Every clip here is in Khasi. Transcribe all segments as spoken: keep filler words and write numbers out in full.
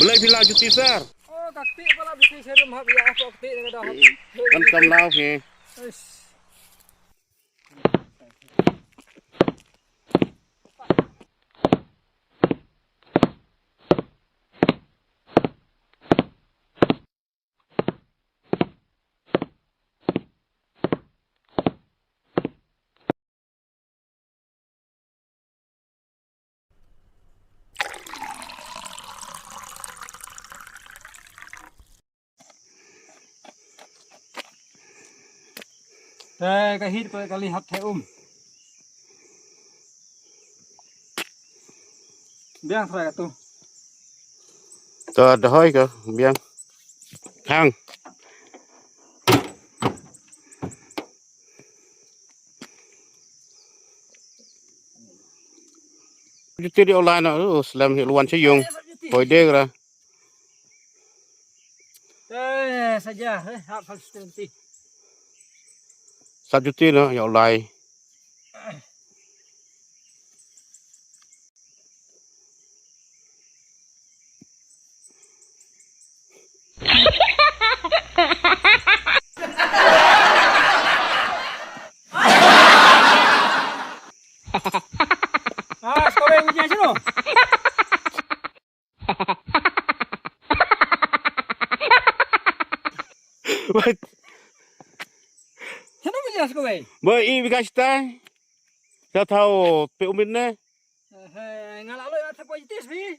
Balei phi law juti sir? Oh, ka kti pala bisi serum hap ya, ka kti ka dah hap. Kan kam law phi. Eish. Te ka hit pa ka li hap the um. Biang tra ka tu. To dahoi ka biang. Thang. Juti di online na, uh, slem hi luan sha yung. Hoi deg ra. Eh, saja, eh, hap hap juti. Sap juti na, ya ulai. Ah, sekolah yang ujian sini. Wait. Sana ujian sekolah. Ba i bigas tai. Sa thau pe umin ne. Eh, nga la loi la thep positif hi.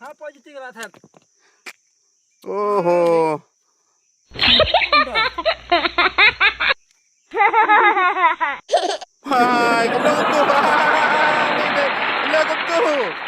Ha positif la thep. Oho. Hai, kumno kumtu. Kumno kumtu.